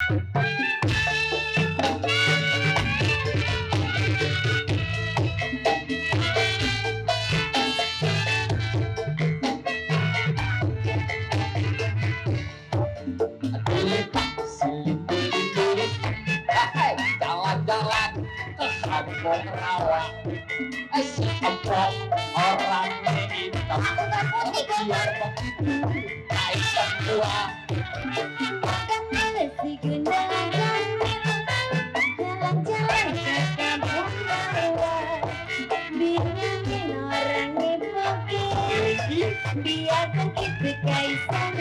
Jalan-jalan ke kampung rawa, si empok orangnya hitam. Biar begitu naik semua. Si genangan jalan-jalan ke kampung rawa, bilangin orang ibu biar begitu kaisar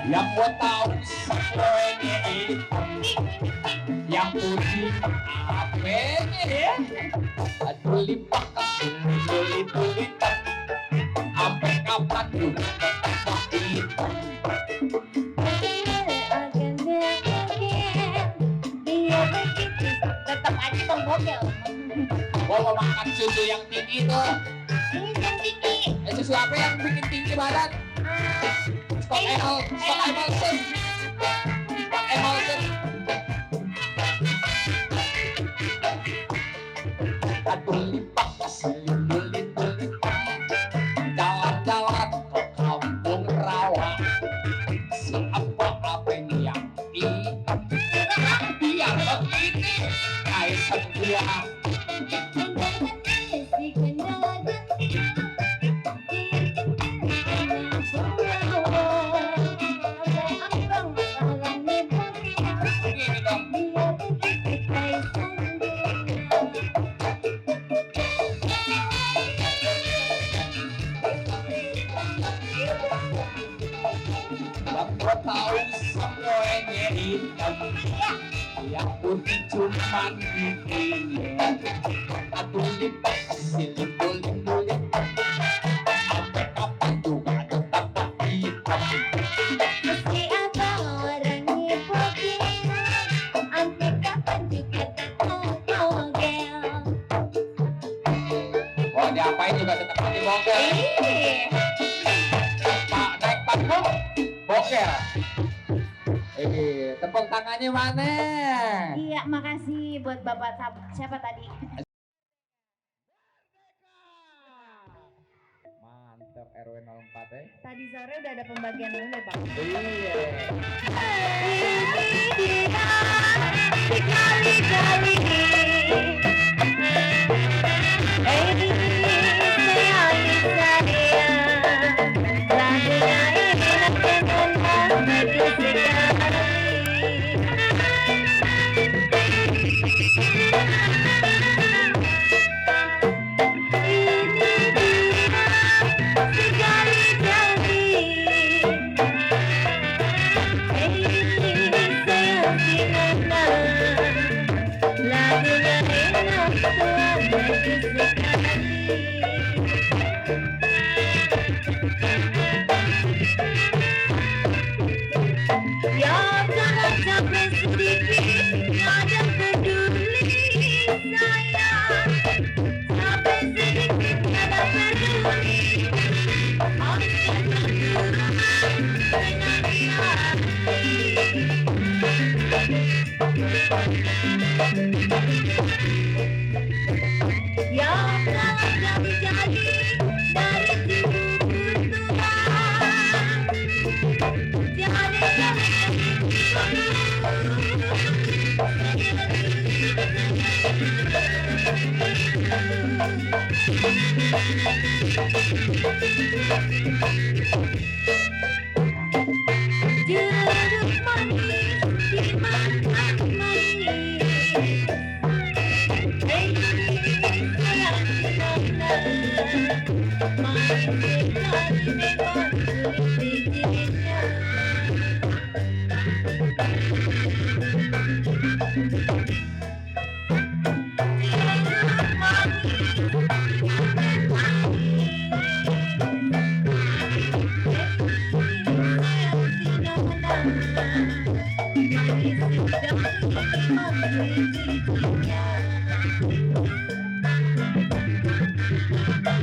yang gua tahu semuanya hitam, yang putih apenya ya? Aduh lipat itu hitam, sampai kapan juga tetap hitam. tetap aja pembogel. Gua mau makan susu yang tinggi tuh. Tinggi. Susu apa yang bikin tinggi badan? Stok emulsion. Aduh lipat selindul jalan-jalan ke kampung rawa, si apa-apanya yang hitam. Biar begini kaisar gua. Begini dong. Yang gua tahu semuanya hitam, yang putih cuman bikinnya. Aduh lipat selindul sampai kapan juga tetap hitam. Meski abang orangnya bogel, sampai kapan juga tetap bogel. Wah diapain juga tetap mati bogel. Pak naik panggung bogel. Tepuk tangannya mana? Iya, makasih buat Bapak siapa tadi? Mantap RW 04 ya. Tadi sore udah ada pembagian dulu deh, Pak. Iya. Thank you.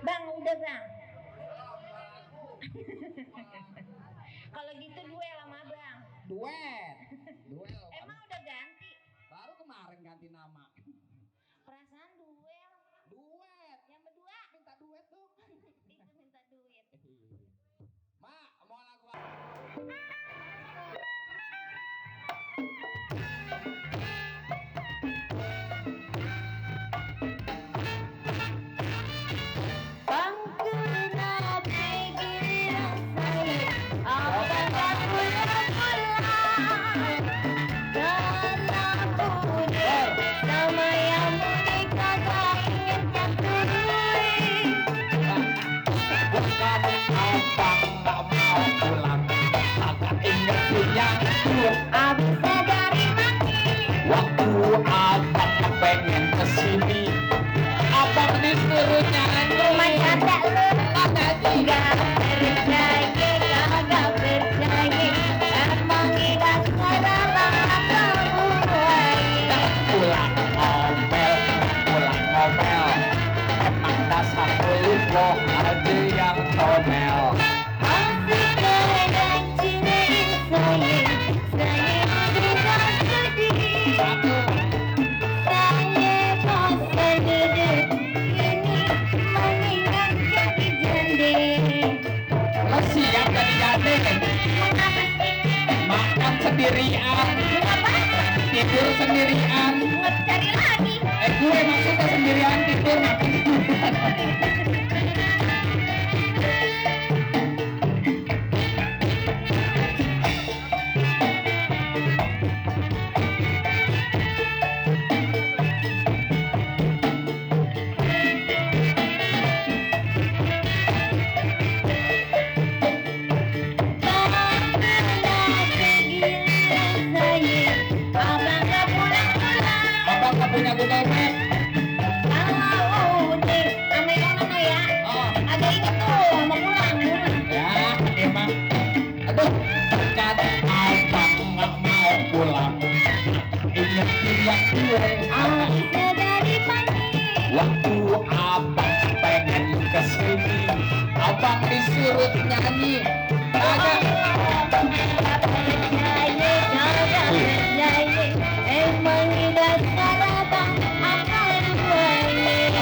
Bang, udah bang. Kalau gitu duel sama bang. Duet. Duel. Emang udah ganti? Baru kemarin ganti nama. Perasaan duel. Duet. Yang berdua Minta duet dong. itu minta duit. Mak, mau lagu apa? tidur sendirian. Nggak cari lagi. Gue maksudnya sendirian tidur ngapain? Abang nggak punya Google Map. Oh, ya emang. Aduh, ternyata abang nggak mau pulang. Ingat ingat gue. Waktu abang pengen kesini, abang disuruh nyanyi. Agak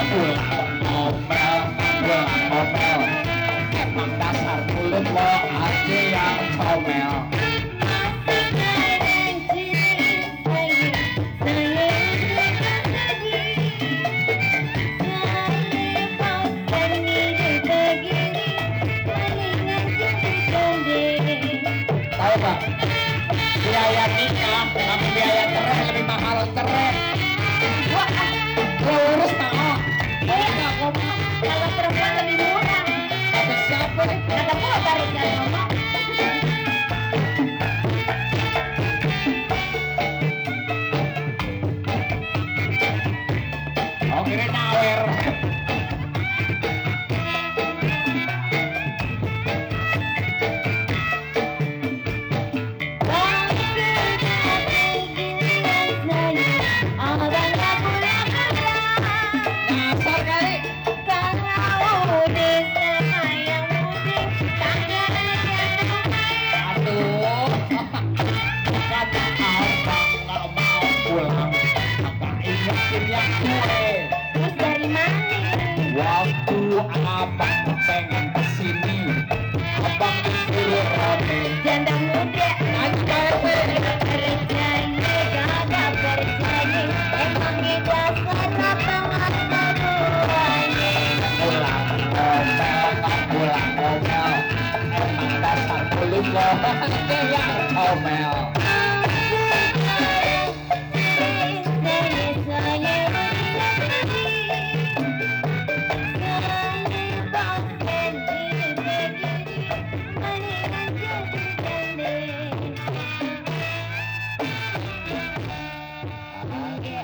pulang ngomel, pulang ngomel. Emang dasar mulut lo aja yang comel. Tahu nggak? Biaya nikah sama biaya cerai lebih mahal cerai. Lo urus mau? Nggak ngomong. Kalau perempuan lebih murah, Kata siapa nih? kata gua baru jangan ngomong. Oh kira nyawer. Nyasar kali. Aduh. Kata abang nggak mau pulang. Agak ingetin yang gue. Terus dari mana? Waktu abang pengen kesini, abang disuruh rame. Janda muda. Nyanyi KRT. Kerjanya kagak percaya. Emang kita sana pengalamannya. Pulang ngomel, nggak pulang ngomel. Emang dasar mulut lo aja yang comel.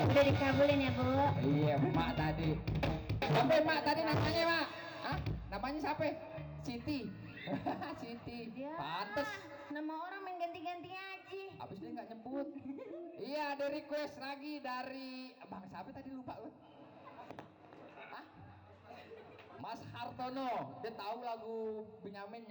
Udah dikabulin ya, Bu. Iya, mak tadi. Sampai mak tadi namanya mak? Hah? Namanya siapa? Siti. Siti. Ya, Pantes. nama orang main ganti-ganti aja. Abis ini nggak nyebut. Iya, ada request lagi dari Bang siapa tadi lupa gue. Hah? Mas Hartono. Dia tahu lagu Benyamin.